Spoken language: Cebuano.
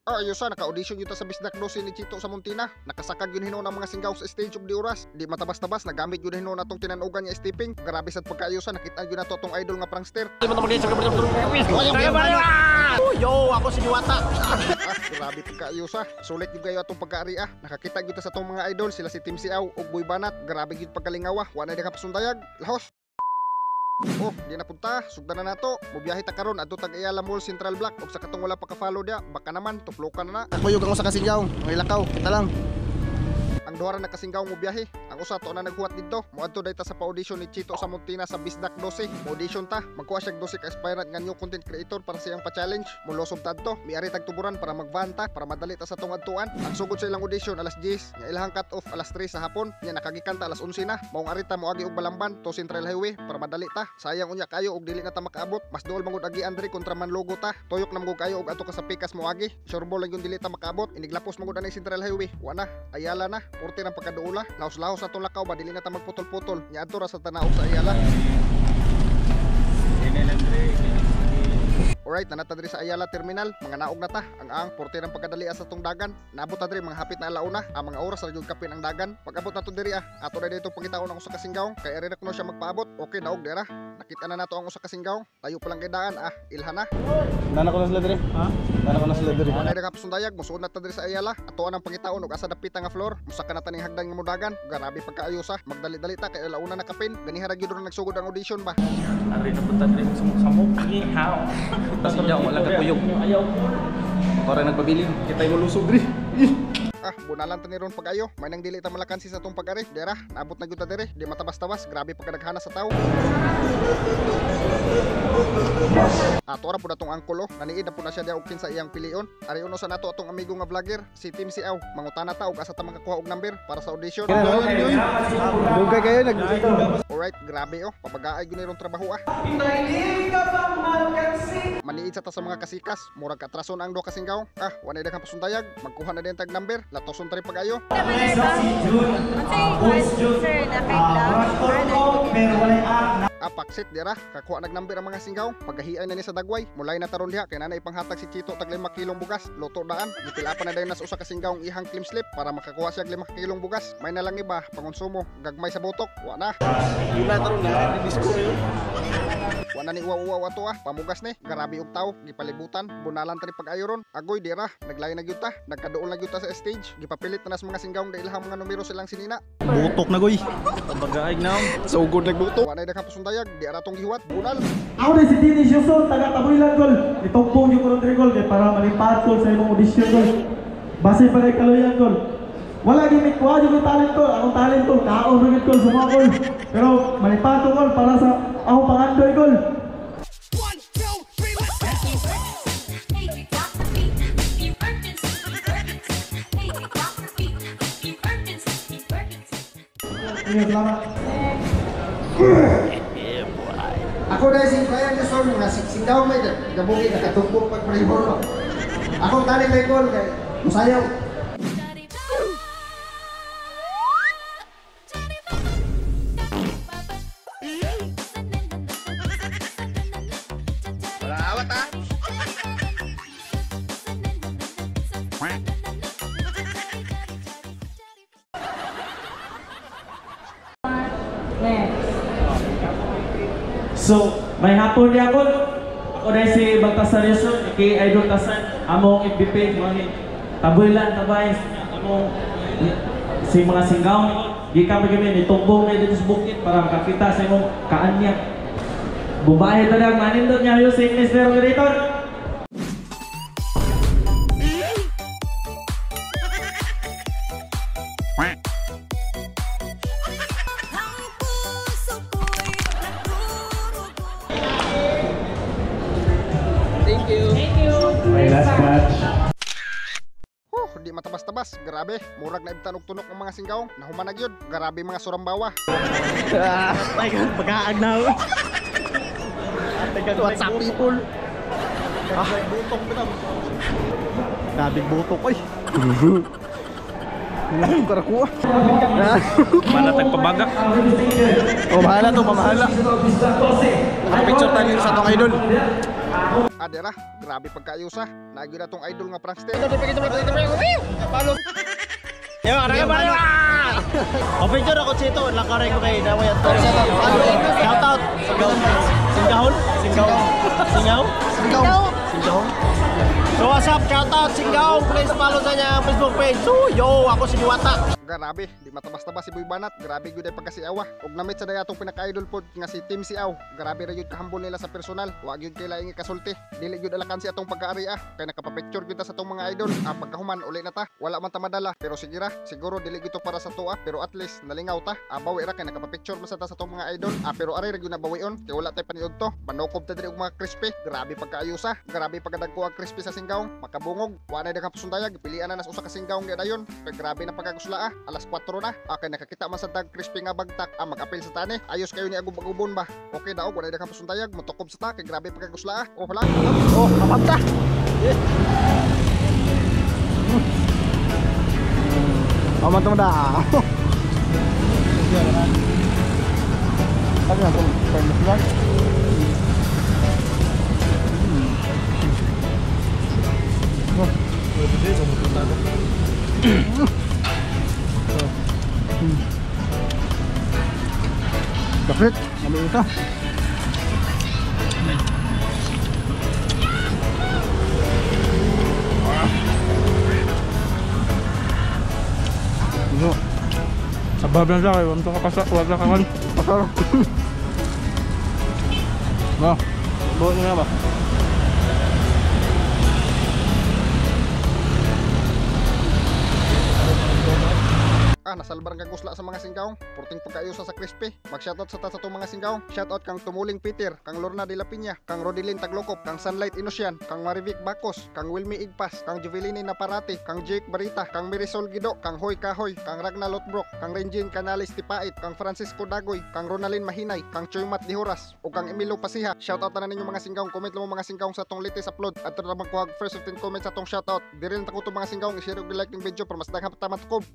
Ayos naka-audition yuta sa Bisdak 12 ni Chito sa Montina. Nakasakag yun hinuon ang mga singgaw sa stage ug di oras. Di matabas-tabas, nagamit yun hinuon atong tinanugan nga stepping. Grabe sad pagkaayusan, nakita yun nato atong idol nga prankster. Yo, ako si Diwata. Grabe pagkaayusa. Sulit yun kayo atong pagkaari ah. Nakakita yun ta sa atong mga idol, sila si Tim Siaw ug Boy Banat. Grabe yun pagkalingawa. Wa na kapasundayag. Lahos. Oh, di na punta, sugdan na nato. Mubiyahe ta karon adto tag Ayala Mall Central Block ug sa katong wala pa ka-follow dia, baka naman tuplokan na na. Kuyog ako sa Kasingaw, ang ilakaw, kita lang. Ang duha ra nakasinggaw mo biyahe. Ang usa to na naghuwat didto. Moadto day ta sa pa-audition ni Chito sa Montina sa Bisdak 12. Mo-audition ta. Magkuha siya 12 ka aspirant nga new content creator para sa iyang pa-challenge. Molosob ta adto. Miari tag tuburan para mag-van ta para madali ta sa tong adtuan. Ang sugod sa ilang audition alas 10, nya ilahang cut off alas 3 sa hapon. Nya nakagikan ta alas 11 na. Maong ari ta moagi og Balamban to Central Highway para madali ta. Sayang unya kayo og dili na ta makaabot. Mas duol mangud agi Andre kontra Manlogo ta. Tuyok na mangud kayo og ato ka sa Pikas moagi. Sureball lang yung dili ta makaabot. Iniglapos mangud anay Central Highway. Wa na, Ayala na. Porte ng pagkaduula, lahos-lahos atong lakaw ba dili na ta magputol-putol. Nya adto ra sa tanaog sa Ayala. Alright, nanata diri sa Ayala Terminal, mga naog na ta. Ang porte ng pagkadali sa tong dagan. Naabot ta diri mga hapit na alauna, ang mga oras ra jud kapin ang dagan. Pag-abot nato diri ato na dito pangitaon ang usa ka singgaw kay ari ra kuno siya magpaabot. Okay, naog dira. Nakita na nato ang usa ka singgaw. Tayo pa lang kay daan ilhan na. Nana ko na sila diri. Ha? Nana ko na sila diri. Wala na kapsundayag, musuod na ta diri sa Ayala. Atoan ang pangitaon og asa dapita nga floor. Musaka na taning hagdan nga mudagan. Grabe pagkaayusa. Magdali-dali ta kay alauna na kapin. Ganiha ra gyud nagsugod ang audition ba. Ari na punta diri samok-samok. Ni hao. Sinyaw, wala ka kuyog. Ayaw. Para nagpabilin. Kitay mo lusog diri. Bunalan ta ni ron pag-ayo. May nang dili ta malakansi sa atong pag-ari. Dera, naabot na gyud ta diri. Di matabas-tabas, grabe pagkadaghana sa tawo. Ato ra pud atong angkulo. Naniid na pud na siya diha og kinsa iyang pilion. Ari uno sa nato atong amigo nga vlogger, si Tim Siaw. Mangutana ta og asa ta makakuha og number para sa audition. Dugay kayo nag. Alright, grabe oh. Pabagaay gyud ni ron trabaho ah. Maniid sa ta sa mga kasikas, murag katrason ang duha ka singgaw. Wa na daghang pasundayag, magkuha na din tag number, latoson ta rin pag-ayo. Paksit dira, kakuha nag number ang mga singgaw. Pagahiay na ni sa dagway, mulay na taron diha kay nanay ipanghatag si Chito tag 5 kilong bugas, luto daan. Gipilapan na dayon nas usa ka singgaw ang ihang claim slip para makakuha siya 5 kilong bugas. May na lang iba pangonsumo, gagmay sa botok, wa na. Una taron na disco yun. Wa na ni uwa-uwa ato pamugas ni, grabe og tawo, gipalibutan, bunalan ta ni pag-ayo ron. Agoy dira, naglayo na gyud ta, nagkaduol na gyud ta sa stage, gipapilit na nas mga singgaw da ilahang mga numero silang sinina. Butok na goy. Pabagaay na. Sugod nagbutok. Wa na daghang pasundayag, di ara tong gihuwat, bunal. Ako na si Dennis Yuson, taga Tabuilan gol. Itugtong yung Rodrigo gol kay para malipat gol sa imong audition gol. Base pa rin kaluyan gol. Wala gimik kuha yung talent gol. Akong talent gol, kaon rin gol sa mga gol. Pero malipat gol para sa akong pangandoy gol. 1, 2, 3, let's go! Ingat salamat. Ako na si Brian Yuson nga singgaw may gabugi nakatugbo pag pribor. Akong talent ay gol kay musayaw. So, may hapon niya ako. Ako na si Baltasar Yuson, aka Idol Tasan, among FB page, mga Tabuilan, Tabay, among si mga singgaw. Gikan pa kami, nitumbong na dito sa bukid para makakita sa imong kaanya. Bubahe talaga, manindot niya music, Mr. Moderator. My last batch. Di matabas-tabas, grabe. Murag na ibtan og tunok ang mga singgaw. Nahuman na gyud, grabe mga surambawa. My God, pagkaag na. What's up people? Butok bitaw. Grabe butok oy. Karakuha. Mana tagpabagak. Oh, mahala to, pamahala. Nakapicture tayo sa tong idol. Adera, Grabe pagkaayusa. Naa gyud atong idol nga prankster. O picture ako Chito, lakaray ko kay Daway at Shout out. Singahon? Singaw. Singaw? Singaw. Singaw. So what's up? Shout out Singaw. Please follow sa niya ang Facebook page. So yo, ako si Diwata. Grabe, di matabas-tabas si Boy Banat. Grabe gyud ay pagkasiawa. Ug namit sa day atong pinaka-idol pod nga si Team Siaw. Grabe ra gyud kahambol nila sa personal. Wa gyud kay laing ikasulti. Dili gyud alakan si atong pagkaari ah. Kay nakapapicture gyud ta sa atong mga idol. Ah, pagkahuman uli na ta. Wala man ta madala, pero sige ra. Siguro dili gyud to para sa tuwa, pero at least nalingaw ta. Ah, bawi ra kay nakapapicture man sa ta sa atong mga idol. Ah, pero ari ra gyud na bawion kay wala tay paniud to. Manukob ta diri og mga crispy. Grabe pagkaayusa. Grabe pagkadagko ang crispy sa singgawng. Makabungog. Wa na daghang pasundayag. Pilian na nas usa ka singgawng di dayon. Kay grabe na pagkagusla ah. Alas 4 na. Ah, kay nakakita man sa tag crispy nga bagtak. Ah, mag-apil sa tani. Ayos kayo ni agub-agubon ba. Okay daog, wala daghang pasundayag. Motukob sa ta kay grabe pagkagusla ah. Oh, hala. Oh, kapag ta. Aman to da. Ano na itong famous lang? Kapit, namin ito. Ano? Sabab lang siya kay wala ka kasak, wala ka kan. Pasar. No. Buo na ba? Ah, nasalbar ang kagusla sa mga singgawng. Porting pagkaayusa sa crispy. Mag-shoutout sa ta sa itong mga singgawng. Shoutout kang Tumuling Peter, kang Lorna de la Piña, kang Rodelin Taglokop, kang Sunlight Inosian, kang Marivic Bacos, kang Wilmy Igpas, kang Juveline Naparati, kang Jake Barita, kang Marisol Gido, kang Hoy Kahoy, kang Ragnar Lotbrook, kang Renjin Canales Tipait, kang Francisco Dagoy, kang Ronalyn Mahinay, kang Choymat Dihoras, o kang Emilio Pasiha. Shoutout na ninyo mga singgawng. Comment lang mo mga singgawng sa atong latest upload. At na magkuhag first 15 comments sa atong shoutout. Diri na tako mga singgawng. I-share ug like ning video para mas daghang pa ta matukob.